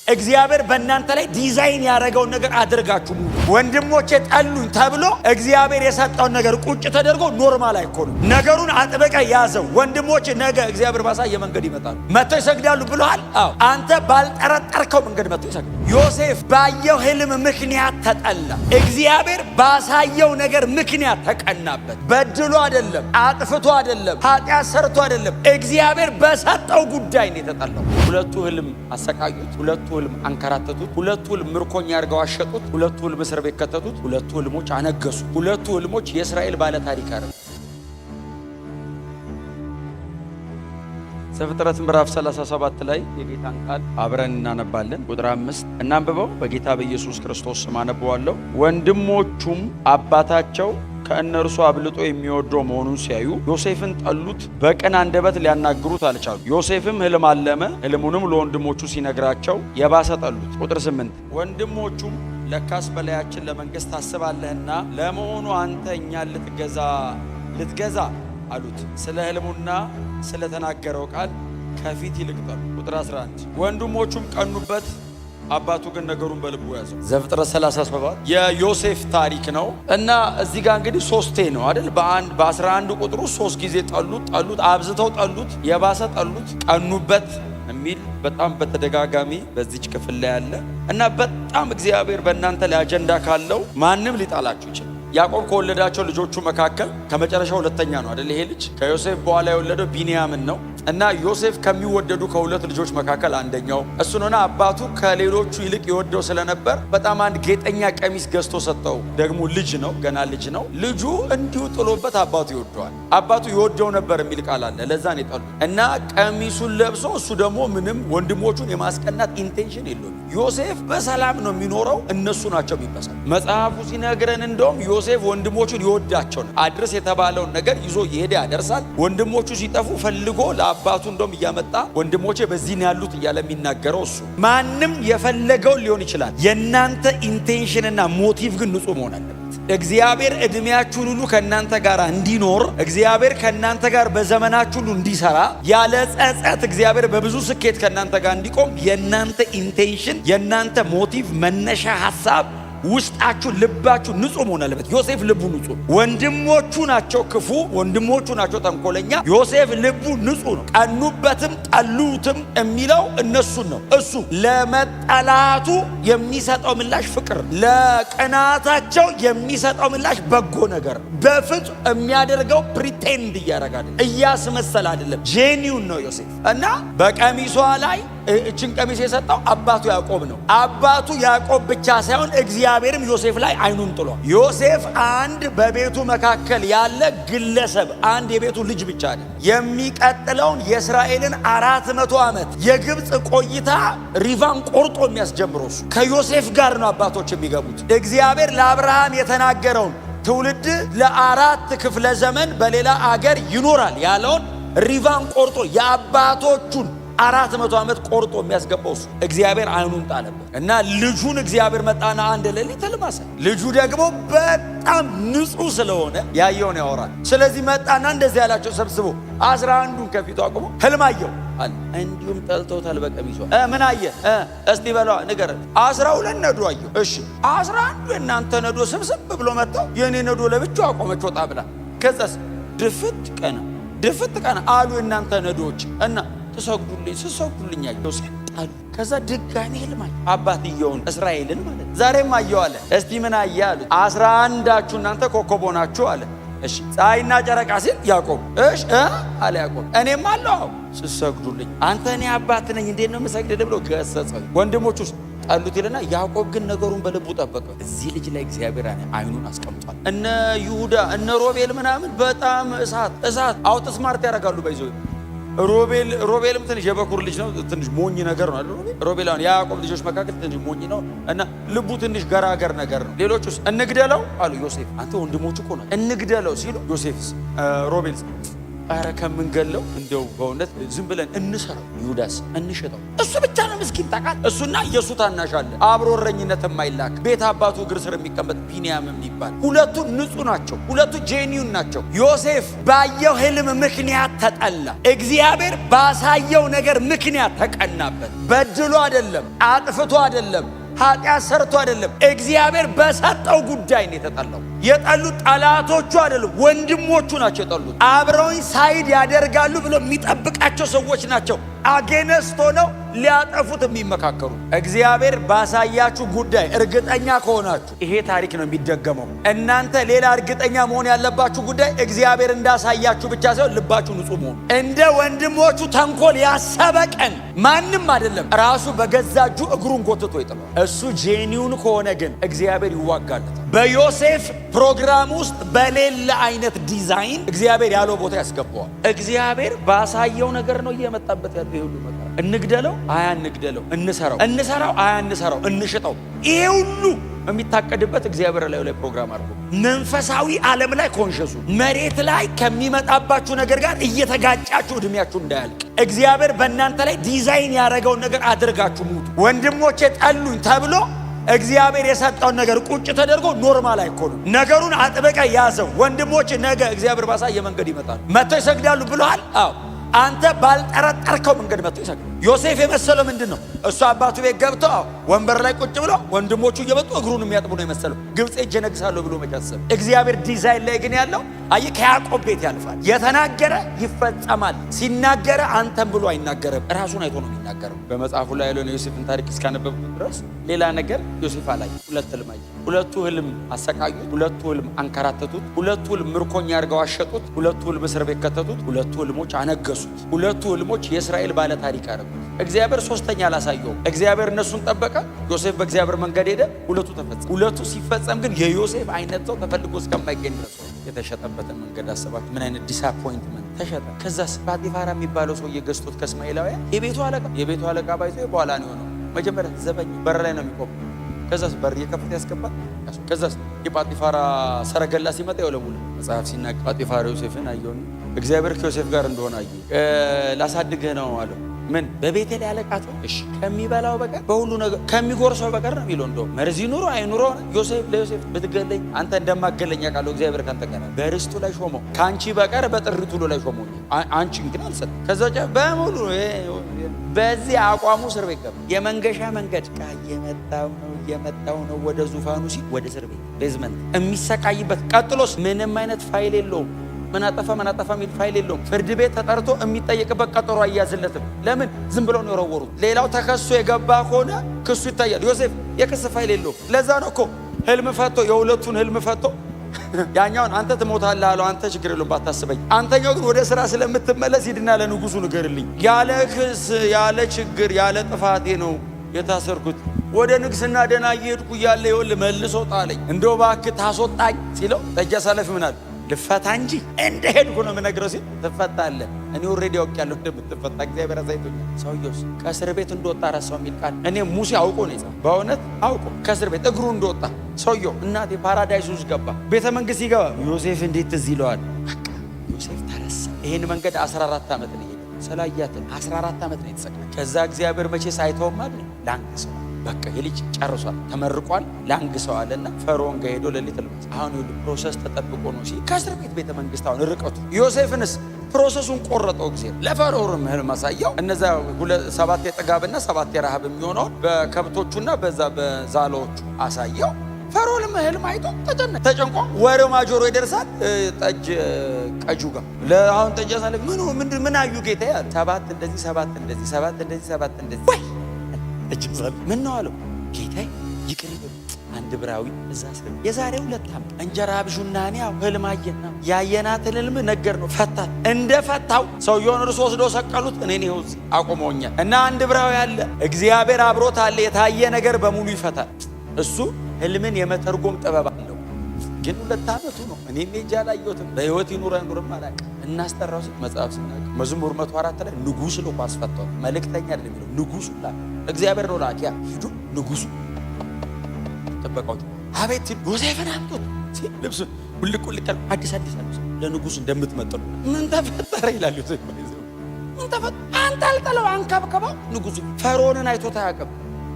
እግዚአብሔር በእናንተ ላይ ዲዛይን ያደረገውን ነገር አድርጋችሁ ሙሉ። ወንድሞቼ ጠሉኝ ተብሎ እግዚአብሔር የሰጠውን ነገር ቁጭ ተደርጎ normal አይኮንም። ነገሩን አጥብቀ ያዘው። ወንድሞቼ ነገ እግዚአብሔር ባሳየ መንገድ ይመጣሉ፣ መጥተው ይሰግዳሉ ብለሃል። አዎ፣ አንተ ባልጠረጠርከው መንገድ መጥተው ይሰግዳሉ። ዮሴፍ ባየው ህልም ምክንያት ተጠላ። እግዚአብሔር ባሳየው ነገር ምክንያት ተቀናበት። በድሎ አይደለም፣ አጥፍቶ አይደለም፣ ኃጢአት ሰርቶ አይደለም። እግዚአብሔር በሰጠው ጉዳይ ነው የተጠላው። ሁለቱ ህልም አሰቃዩት፣ ሁለቱ ህልም አንከራተቱት፣ ሁለቱ ህልም ምርኮኛ አድርገው አሸጡት፣ ሁለቱ ህልም እስር ቤት ከተቱት፣ ሁለቱ ህልሞች አነገሱ። ሁለቱ ህልሞች የእስራኤል ባለ ታሪክ አደረጉ። ዘፍጥረት ምዕራፍ 37 ላይ የጌታን ቃል አብረን እናነባለን። ቁጥር 5 እናንብበው። በጌታ በኢየሱስ ክርስቶስ ስም አነበዋለሁ። ወንድሞቹም አባታቸው ከእነርሱ አብልጦ የሚወደው መሆኑን ሲያዩ ዮሴፍን ጠሉት፣ በቅን አንደበት ሊያናግሩት አልቻሉ። ዮሴፍም ህልም አለመ፣ ህልሙንም ለወንድሞቹ ሲነግራቸው የባሰ ጠሉት። ቁጥር 8 ወንድሞቹም ለካስ በላያችን ለመንገሥት ታስባለህና ለመሆኑ አንተ እኛን ልትገዛ አሉት። ስለ ህልሙና ስለተናገረው ቃል ከፊት ይልቅ ጠሉ። ቁጥር 11 ወንድሞቹም ቀኑበት፣ አባቱ ግን ነገሩን በልቡ ያዘው። ዘፍጥረት 37 የዮሴፍ ታሪክ ነው እና እዚህ ጋር እንግዲህ ሶስቴ ነው አይደል? በአንድ በ11 ቁጥሩ ሶስት ጊዜ ጠሉት፣ ጠሉት፣ አብዝተው ጠሉት፣ የባሰ ጠሉት፣ ቀኑበት የሚል በጣም በተደጋጋሚ በዚች ክፍል ላይ ያለ እና በጣም እግዚአብሔር በእናንተ ላይ አጀንዳ ካለው ማንም ሊጣላችሁ ይችላል። ያዕቆብ ከወለዳቸው ልጆቹ መካከል ከመጨረሻው ሁለተኛ ነው አይደል? ይሄ ልጅ ከዮሴፍ በኋላ የወለደው ቢንያምን ነው እና ዮሴፍ ከሚወደዱ ከሁለት ልጆች መካከል አንደኛው እሱ ነውና አባቱ ከሌሎቹ ይልቅ ይወደው ስለነበር በጣም አንድ ጌጠኛ ቀሚስ ገዝቶ ሰጠው። ደግሞ ልጅ ነው፣ ገና ልጅ ነው። ልጁ እንዲሁ ጥሎበት አባቱ ይወደዋል። አባቱ ይወደው ነበር የሚል ቃል አለ። ለዛ ነው የጠሉት እና ቀሚሱን ለብሶ እሱ ደግሞ ምንም ወንድሞቹን የማስቀናት intention የለውም። ዮሴፍ በሰላም ነው የሚኖረው፣ እነሱ ናቸው የሚበሳው። መጽሐፉ ሲነግረን እንደውም ዮሴፍ ወንድሞቹን ይወዳቸው ነው። አድርስ የተባለውን ነገር ይዞ እየሄደ ያደርሳል። ወንድሞቹ ሲጠፉ ፈልጎ ለአባቱ እንደውም እያመጣ ወንድሞቼ በዚህ ነው ያሉት እያለ የሚናገረው እሱ። ማንም የፈለገውን ሊሆን ይችላል። የእናንተ intention ና motive ግን ንጹህ መሆን አለበት። እግዚአብሔር እድሜያችሁን ሁሉ ከእናንተ ጋር እንዲኖር፣ እግዚአብሔር ከእናንተ ጋር በዘመናችሁ ሁሉ እንዲሰራ፣ ያለ ጸጸት እግዚአብሔር በብዙ ስኬት ከእናንተ ጋር እንዲቆም የእናንተ intention፣ የእናንተ motive፣ መነሻ ሀሳብ ውስጣችሁ ልባችሁ ንጹህ መሆን አለበት። ዮሴፍ ልቡ ንጹህ፣ ወንድሞቹ ናቸው ክፉ፣ ወንድሞቹ ናቸው ተንኮለኛ። ዮሴፍ ልቡ ንጹህ ነው። ቀኑበትም ጠሉትም የሚለው እነሱን ነው። እሱ ለመጠላቱ የሚሰጠው ምላሽ ፍቅር፣ ለቅናታቸው የሚሰጠው ምላሽ በጎ ነገር። በፍጹም የሚያደርገው pretend እያደረገ አይደለም፣ እያስመሰለ አይደለም። genuine ነው ዮሴፍ እና በቀሚሷ ላይ እችን ቀሚስ የሰጠው አባቱ ያዕቆብ ነው። አባቱ ያዕቆብ ብቻ ሳይሆን እግዚአብሔርም ዮሴፍ ላይ አይኑን ጥሏል። ዮሴፍ አንድ በቤቱ መካከል ያለ ግለሰብ፣ አንድ የቤቱ ልጅ ብቻ አይደለም። የሚቀጥለውን የእስራኤልን 400 ዓመት የግብፅ ቆይታ ሪቫን ቆርጦ የሚያስጀምረው እሱ ከዮሴፍ ጋር ነው አባቶች የሚገቡት። እግዚአብሔር ለአብርሃም የተናገረውን ትውልድ ለአራት ክፍለ ዘመን በሌላ አገር ይኖራል ያለውን ሪቫን ቆርጦ የአባቶቹን 400 ዓመት ቆርጦ የሚያስገባው እሱ። እግዚአብሔር አይኑን ጣለበት እና ልጁን እግዚአብሔር መጣና አንድ ሌሊት ህልም አሳየው። ልጁ ደግሞ በጣም ንጹህ ስለሆነ ያየውን ያወራል። ስለዚህ መጣና እንደዚህ ያላቸው ሰብስቦ 11ዱን ከፊቱ አቁሞ ህልም አየው አለ። እንዲሁም ጠልተውታል በቀሚሷ። ምን አየ? እስቲ በለዋ ንገረን። 12 ነዶ አየሁ። እሺ፣ 11ዱ የእናንተ ነዶ ስብስብ ብሎ መጥተው የእኔ ነዶ ለብቻው አቆመች ወጣ ብላ። ከዛስ ድፍት ቀና ድፍት ቀና አሉ የእናንተ ነዶዎች እና ትሰግዱልኝ ስሰግዱልኝ አየሁ ሲል ጣሉ። ከዛ ድጋሚ ህልም አየ። አባትየውን እስራኤልን ማለት ዛሬም አየው አለ። እስቲ ምን አየ አሉት። 11ዳችሁ እናንተ ኮከብ ሆናችሁ አለ። እሺ፣ ፀሐይና ጨረቃ ሲል ያዕቆብ እሺ አለ ያዕቆብ እኔም አለሁ። አዎ ስሰግዱልኝ። አንተ እኔ አባት ነኝ እንዴት ነው የምሰግድልህ ብሎ ገሰጸው። ወንድሞቹ ጠሉት ይልና ያዕቆብ ግን ነገሩን በልቡ ጠበቀ። እዚህ ልጅ ላይ እግዚአብሔር አይኑን አስቀምጧል። እነ ይሁዳ እነ ሮቤል ምናምን በጣም እሳት እሳት outsmart ያደርጋሉ by the way። ሮቤልም ትንሽ የበኩር ልጅ ነው። ትንሽ ሞኝ ነገር ነው አይደል? ሮቤል አሁን የያዕቆብ ልጆች መካከል ትንሽ ሞኝ ነው እና ልቡ ትንሽ ገራገር ነገር ነው። ሌሎቹስ እንግደለው አሉ። ዮሴፍ አንተ ወንድሞቹ እኮ ነው እንግደለው ሲሉ ዮሴፍስ ሮቤልስ ኧረ ከምንገለው እንደው በእውነት ዝም ብለን እንሰራው፣ ይሁዳስ እንሸጠው። እሱ ብቻ ነው ምስኪን ታውቃለህ። እሱና የእሱ ታናሽ አለ አብሮ እረኝነት የማይላክ ቤት አባቱ እግር ስር የሚቀመጥ ቢንያም የሚባል። ሁለቱ ንጹህ ናቸው። ሁለቱ genuine ናቸው። ዮሴፍ ባየው ህልም ምክንያት ተጠላ። እግዚአብሔር ባሳየው ነገር ምክንያት ተቀናበት። በድሎ አይደለም፣ አጥፍቶ አይደለም፣ ኃጢአት ሰርቶ አይደለም። እግዚአብሔር በሰጠው ጉዳይ ነው የተጠላው። የጠሉት ጠላቶቹ አይደሉም፣ ወንድሞቹ ናቸው የጠሉት። አብረውኝ side ያደርጋሉ ብሎ የሚጠብቃቸው ሰዎች ናቸው against ሆነው ሊያጠፉት የሚመካከሩ። እግዚአብሔር ባሳያችሁ ጉዳይ እርግጠኛ ከሆናችሁ ይሄ ታሪክ ነው የሚደገመው። እናንተ ሌላ እርግጠኛ መሆን ያለባችሁ ጉዳይ እግዚአብሔር እንዳሳያችሁ ብቻ ሳይሆን ልባችሁ ንጹሕ መሆኑ። እንደ ወንድሞቹ ተንኮል ያሰበ ቀን ማንም አይደለም ራሱ በገዛ እጁ እግሩን ጎትቶ ይጥለዋል። እሱ genuine ከሆነ ግን እግዚአብሔር ይዋጋለታል። በዮሴፍ ፕሮግራም ውስጥ በሌለ አይነት ዲዛይን እግዚአብሔር ያለው ቦታ ያስገባዋል። እግዚአብሔር ባሳየው ነገር ነው እየመጣበት ያለው ይሄ ሁሉ መከራ። እንግደለው፣ አያ እንግደለው፣ እንሰራው፣ እንሰራው፣ አያ እንሰራው፣ እንሽጠው። ይሄ ሁሉ የሚታቀድበት እግዚአብሔር ላዩ ላይ ፕሮግራም አድርጎ መንፈሳዊ ዓለም ላይ conscious ሁኑ፣ መሬት ላይ ከሚመጣባችሁ ነገር ጋር እየተጋጫችሁ እድሜያችሁ እንዳያልቅ እግዚአብሔር በእናንተ ላይ ዲዛይን ያደረገውን ነገር አድርጋችሁ ሙቱ። ወንድሞቼ ጠሉኝ ተብሎ እግዚአብሔር የሰጠውን ነገር ቁጭ ተደርጎ normal አይኮንም። ነገሩን አጥብቀህ ያዘው። ወንድሞች ነገ እግዚአብሔር ባሳየ መንገድ ይመጣሉ፣ መጥተው ይሰግዳሉ ብለሃል። አዎ፣ አንተ ባልጠረጠርከው መንገድ መጥተው ይሰግዳሉ። ዮሴፍ የመሰለው ምንድን ነው? እሱ አባቱ ቤት ገብቶ ወንበር ላይ ቁጭ ብሎ ወንድሞቹ እየመጡ እግሩን የሚያጥቡ ነው የመሰለው። ግብፅ ሄጄ እነግሳለሁ ብሎ መች አሰበ? እግዚአብሔር ዲዛይን ላይ ግን ያለው አየህ፣ ከያዕቆብ ቤት ያልፋል። የተናገረ ይፈጸማል። ሲናገረ አንተም ብሎ አይናገርም፣ ራሱን አይቶ ነው የሚናገረው። በመጽሐፉ ላይ ያለውን የዮሴፍን ታሪክ እስካነበብኩት ድረስ ሌላ ነገር ዮሴፍ አላየ። ሁለት ህልም አየ። ሁለቱ ህልም አሰቃዩት። ሁለቱ ህልም አንከራተቱት። ሁለቱ ህልም ምርኮኛ አድርገው አሸጡት። ሁለቱ ህልም እስር ቤት ከተቱት። ሁለቱ ህልሞች አነገሱት። ሁለቱ ህልሞች የእስራኤል ባለ ታሪክ አደረጉት። እግዚአብሔር ሶስተኛ አላሳየውም። እግዚአብሔር እነሱን ጠበቀ። ዮሴፍ በእግዚአብሔር መንገድ ሄደ። ሁለቱ ተፈጸመ። ሁለቱ ሲፈጸም ግን የዮሴፍ አይነት ሰው ተፈልጎ እስከማይገኝ ድረስ የተሸጠበትን መንገድ አስባችሁ ምን አይነት disappointment፣ ተሸጠ። ከዛስ ጳጢፋራ የሚባለው ሰውዬ ገዝቶት ከእስማኤላውያን የቤቱ አለቃ ባይዞ በኋላ ነው የሆነው። መጀመሪያ ዘበኛ በር ላይ ነው የሚቆመው። ከዛስ በር እየከፈተ ያስገባል። ከዛስ የጳጢፋራ ሰረገላ ሲመጣ ይወለውላል። መጽሐፍ ሲናገር ጳጢፋራ ዮሴፍን አየውና እግዚአብሔር ከዮሴፍ ጋር እንደሆነ አየ። ላሳድግህ ነው አለው። ምን በቤቴ ላይ አለቃ ትሆን? እሺ፣ ከሚበላው በቀር በሁሉ ነገር ከሚጎርሰው በቀር ነው የሚለው። እንደውም መርዝ ይኑሮ አይኑሮ ዮሴፍ ለዮሴፍ ብትገለኝ አንተ እንደማገለኝ አውቃለሁ፣ እግዚአብሔር ካንተ ጋር። በርስቱ ላይ ሾመው። ከአንቺ በቀር በጥሪቱ ሁሉ ላይ ሾመው። አንቺን ግን አልሰጠም። ከዛ በሙሉ በዚህ አቋሙ እስር ቤት ገባ። የመንገሻ መንገድ እየመጣው ነው እየመጣው ነው ወደ ዙፋኑ ሲል ወደ እስር ቤት basement የሚሰቃይበት። ቀጥሎስ ምንም አይነት ፋይል የለውም። ምን አጠፋ ምን አጠፋ የሚል ፋይል የለውም። ፍርድ ቤት ተጠርቶ የሚጠየቅበት ቀጠሮ አያዝለትም። ለምን? ዝም ብለው ነው የወረወሩት። ሌላው ተከሶ የገባ ከሆነ ክሱ ይታያል። ዮሴፍ የክስ ፋይል የለውም። ለዛ ነው እኮ ህልም ፈቶ፣ የሁለቱን ህልም ፈቶ፣ ያኛውን አንተ ትሞታለህ አለው። አንተ ችግር የለውም ባታስበኝ። አንተኛው ግን ወደ ስራ ስለምትመለስ ሂድና ለንጉሱ ንገርልኝ። ያለ ክስ፣ ያለ ችግር፣ ያለ ጥፋቴ ነው የታሰርኩት። ወደ ንግስና ደህና እየሄድኩ እያለ ይኸውልህ መልሶ ጣለኝ። እንደው እባክህ ታስወጣኝ ሲለው ጠጅ አሳላፊ ምን አለ? ልፈታ እንጂ እንደ ሄድኩ ነው የምነግረው ሲል ትፈታለህ። እኔ already አውቄያለሁ እንደምትፈታ፣ እግዚአብሔር አሳይቶኛል። ሰውየውስ ከእስር ቤት እንደወጣ ረሳው የሚል ቃል እኔ ሙሴ አውቆ ነው የጻፈው። በእውነት አውቆ ከእስር ቤት እግሩ እንደወጣ ሰውየው እናቴ paradise ውስጥ ገባ። ቤተ መንግስት ሲገባ ዮሴፍ እንዴት ትዝ ይለዋል? በቃ ዮሴፍ ተረሳ። ይህን መንገድ 14 ዓመት ነው የሄደው። ስላያትን 14 ዓመት ነው የተሰቃየው። ከዛ እግዚአብሔር መቼ ሳይተውም አይደል ላንግሰዋል። በቃ የልጅ ጨርሷል፣ ተመርቋል፣ ላንግሰዋል እና ፈርዖን ጋር ሄዶ ሌሊት ልመስ አሁን ይኸውልህ process ተጠብቆ ነው ሲል ከእስር ቤት ቤተ መንግስት አሁን ርቀቱ ዮሴፍንስ process ኡን ቆረጠው። ጊዜ ለፈርዖንም ህልም አሳየው። እነዛ ሰባት የጥጋብና ሰባት የረሃብ የሚሆነውን በከብቶቹና በዛ በዛላዎቹ አሳየው። ፈርዖንም ህልም አይቶ ተጨነቀ። ተጨንቆ ወሬው ማጆሮ ይደርሳል ጠጅ ቀጁ ጋር። ለአሁን ጠጅ ያሳለ ምን ምን አዩ ጌታ ያለ ሰባት እንደዚህ፣ ሰባት እንደዚህ፣ ሰባት እንደዚህ፣ ሰባት እንደዚህ። ወይ ጠጅ ምን ነው አለው። ጌታዬ ይቅር ይበሉ፣ አንድ ዕብራዊ እዛ ስር የዛሬ 2 ዓመት እንጀራ አብዡና እኔ ያው ህልም አየና ያየናትን ህልም ነገር ነው ፈታት። እንደ ፈታው ሰውየውን እርሱ ወስዶ ሰቀሉት። እኔን ይኸው እዚህ አቁመውኛል። እና አንድ ዕብራዊ አለ፣ እግዚአብሔር አብሮት አለ። የታየ ነገር በሙሉ ይፈታል። እሱ ህልምን የመተርጎም ጥበብ አለው። ግን 2 ዓመቱ ነው። እኔም ሄጄ አላየሁትም። በህይወት ይኑር አይኑርም አላውቅም። እናስጠራው ሲል መጽሐፍ ሲናገር መዝሙር 104 ላይ ንጉሥ ልኮ አስፈታው። መልእክተኛ አይደለም የሚለው፣ ንጉሱ ላከ። እግዚአብሔር ነው ላኪያ። ሂዱ ንጉሱ ጥበቃዎች አቤት ሲል ዮሴፍን አምጡት ሲል ልብሱን ውልቅ ውልቅ ያሉ አዲስ አዲስ አልብሰው ለንጉሥ እንደምትመጥኑ። ምን ተፈጠረ ይላል ዮሴፍ። ምን ተፈጠረ? አንጠልጥለው አንከብክበው ንጉሱ ፈርዖንን አይቶት አያውቅም።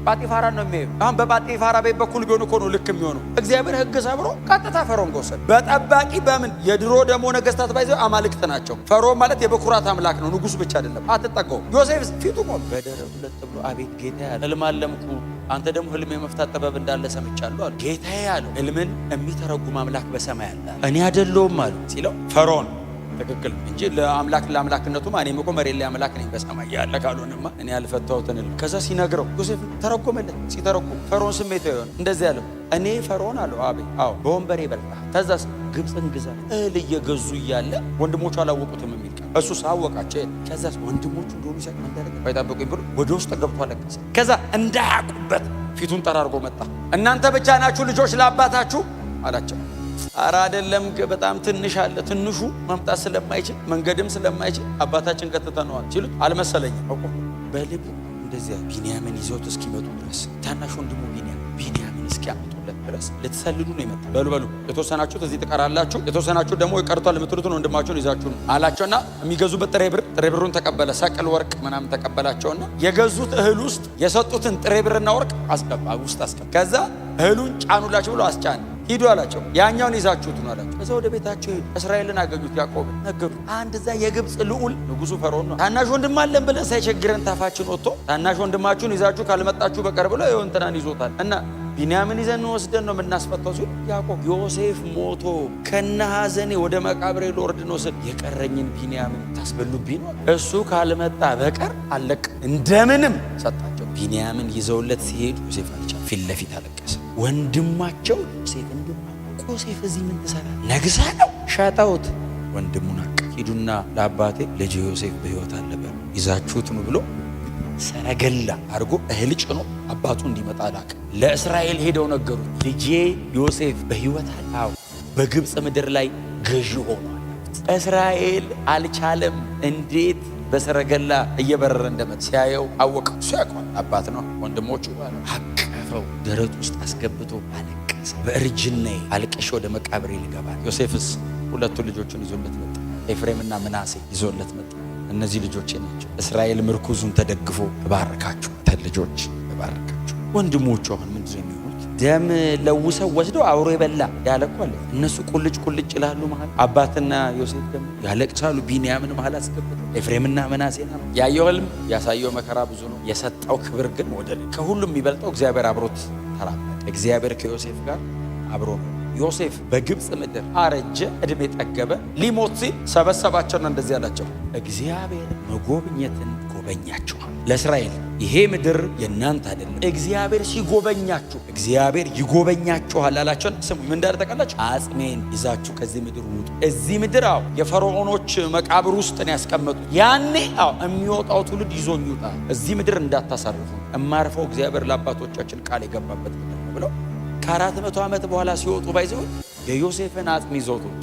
ጳጢፋራን ነው የሚያየው። አሁን በጳጢፋራ ቤት በኩል ቢሆን እኮ ነው ልክ የሚሆነው። እግዚአብሔር ሕግ ሰብሮ ቀጥታ ፈርዖን ጋር ወሰደ። በጠባቂ በምን የድሮ ደግሞ ነገስታት ባይዘው አማልክት ናቸው። ፈርዖን ማለት የበኩራት አምላክ ነው፣ ንጉሱ ብቻ አይደለም። አትጠጋው። ዮሴፍ ፊቱ ቆም በደረቱ ለጥ ብሎ አቤት ጌታ ያለ፣ ህልም አለምኩ፣ አንተ ደግሞ ህልም የመፍታት ጥበብ እንዳለ ሰምቻለሁ አለ። ጌታዬ አለው፣ ህልምን የሚተረጉም አምላክ በሰማይ አለ፣ እኔ አይደለሁም አለ ሲለው ፈርዖን ትክክል እንጂ ለአምላክ ለአምላክነቱማ እኔም እኮ መሬት ላይ አምላክ ነኝ፣ በሰማይ ያለ ካልሆነማ እኔ ያልፈታሁትን ህልም። ከዛ ሲነግረው ዮሴፍ ተረጎመለት። ሲተረጉም ፈርዖን ስሜታዊ የሆነ እንደዚህ ያለው፣ እኔ ፈርዖን አለው። አቤት፣ አዎ፣ በወንበሬ ይበልጣል። ከዛስ ግብፅን ግዛ። እህል እየገዙ እያለ ወንድሞቹ አላወቁትም የሚል ቃል፣ እሱ ሳወቃቸው። ከዛስ ወንድሞቹ እንደሆኑ ሲያውቅ ምን እንዳደረገ፣ ባይጠብቁኝ ብሎ ወደ ውስጥ ገብቶ አለቀሰ። ከዛ እንዳያውቁበት ፊቱን ጠራርጎ መጣ። እናንተ ብቻ ናችሁ ልጆች ለአባታችሁ አላቸው። ኧረ አይደለም፣ በጣም ትንሽ አለ። ትንሹ መምጣት ስለማይችል፣ መንገድም ስለማይችል አባታችን ቀጥተነዋል ሲሉት አልመሰለኝም። አውቆ በልቡ እንደዚያ ቢንያምን ይዘውት እስኪመጡ ድረስ፣ ታናሽ ወንድሙ ቢንያምን እስኪያመጡለት ድረስ ልትሰልሉ ነው የመጣ። በሉ በሉ፣ የተወሰናችሁት እዚህ ትቀራላችሁ፣ የተወሰናችሁ ደግሞ ቀርቷል የምትሉትን ወንድማችሁን ይዛችሁ ነው አላቸውና የሚገዙበት ጥሬ ብር፣ ጥሬ ብሩን ተቀበለ። ሰቅል ወርቅ ምናምን ተቀበላቸውና የገዙት እህል ውስጥ የሰጡትን ጥሬ ብርና ወርቅ አስገባ፣ ውስጥ አስገባ። ከዛ እህሉን ጫኑላቸው ብሎ አስጫን። ሂዱ አላቸው። ያኛውን ይዛችሁት ነው አላቸው። ከዛ ወደ ቤታቸው ሄዱ። እስራኤልን አገኙት፣ ያዕቆብን ነገሩት። አንድ እዛ የግብፅ ልዑል ንጉሱ ፈርዖን ነው፣ ታናሽ ወንድም አለን ብለን ሳይቸግረን ታፋችን ወጥቶ ታናሽ ወንድማችሁን ይዛችሁ ካልመጣችሁ በቀር ብሎ ይኸው እንትናን ይዞታል እና ቢንያምን ይዘን ወስደን ነው የምናስፈታው ሲሉ ያዕቆብ ዮሴፍ ሞቶ ከነ ሐዘኔ ወደ መቃብሬ ልወርድ ነው ስል የቀረኝን ቢንያምን ታስበሉብኝ ነው፣ እሱ ካልመጣ በቀር አለቅ። እንደምንም ሰጣቸው። ቢንያምን ይዘውለት ሲሄዱ ዮሴፍ አልቻለም። ፊት ለፊት አለቀሰ። ወንድማቸው ዮሴፍ እንደማያውቅ፣ ዮሴፍ እዚህ ምን ትሰራ? ነግሳ ነው ሸጠውት። ወንድሙን አቀ ሂዱና ለአባቴ ልጅ ዮሴፍ በሕይወት አለ በሉ፣ ይዛችሁት ኑ ብሎ ሰረገላ አድርጎ እህል ጭኖ አባቱ እንዲመጣ ላከ። ለእስራኤል ሄደው ነገሩት። ልጄ ዮሴፍ በሕይወት አለ፣ አዎ፣ በግብፅ ምድር ላይ ገዢ ሆኗል። እስራኤል አልቻለም። እንዴት በሰረገላ እየበረረ እንደመጣ ሲያየው አወቀ። እሱ ያውቀዋል፣ አባት ነው፣ ወንድሞቹ አቀፈው፣ ደረት ውስጥ አስገብቶ አለቀሰ። በእርጅናዬ አልቅሼ ወደ መቃብሬ ልገባ። ዮሴፍስ ሁለቱ ልጆቹን ይዞለት መጣ። ኤፍሬምና ምናሴ ይዞለት መጣ። እነዚህ ልጆቼ ናቸው። እስራኤል ምርኩዙን ተደግፎ እባርካችሁ ልጆች እባርካችሁ። ወንድሞቹ አሁን ምንድን ነው የሚሆኑት? ደም ለውሰው ወስደው አብሮ የበላ ያለ እኮ አለ። እነሱ ቁልጭ ቁልጭ ይላሉ መሀል፣ አባትና ዮሴፍ ደግሞ ያለቅሳሉ። ቢንያምን መሀል አስገብተው ኤፍሬምና ምናሴና ያየው ህልም ያሳየው መከራ ብዙ ነው። የሰጠው ክብር ግን ወደ ከሁሉም የሚበልጠው እግዚአብሔር አብሮት ተራመደ። እግዚአብሔር ከዮሴፍ ጋር አብሮ ነው። ዮሴፍ በግብፅ ምድር አረጀ፣ እድሜ ጠገበ። ሊሞት ሲል ሰበሰባቸውና እንደዚህ አላቸው፣ እግዚአብሔር መጎብኘትን ጎበኛችኋል። ለእስራኤል ይሄ ምድር የእናንተ አይደለም፣ እግዚአብሔር ሲጎበኛችሁ እግዚአብሔር ይጎበኛችኋል አላቸውን። ስሙ፣ ምን እንዳለ ታውቃላችሁ? አጽሜን ይዛችሁ ከዚህ ምድር ውጡ። እዚህ ምድር አዎ የፈርዖኖች መቃብር ውስጥ ነው ያስቀመጡት። ያኔ አዎ የሚወጣው ትውልድ ይዞኝ ይውጣ። እዚህ ምድር እንዳታሳርፉ፣ እማርፈው እግዚአብሔር ለአባቶቻችን ቃል የገባበት ምድር ነው ብለው ከ400 ዓመት በኋላ ሲወጡ ባይዘው የዮሴፍን አጽም ይዘውት ወጡ።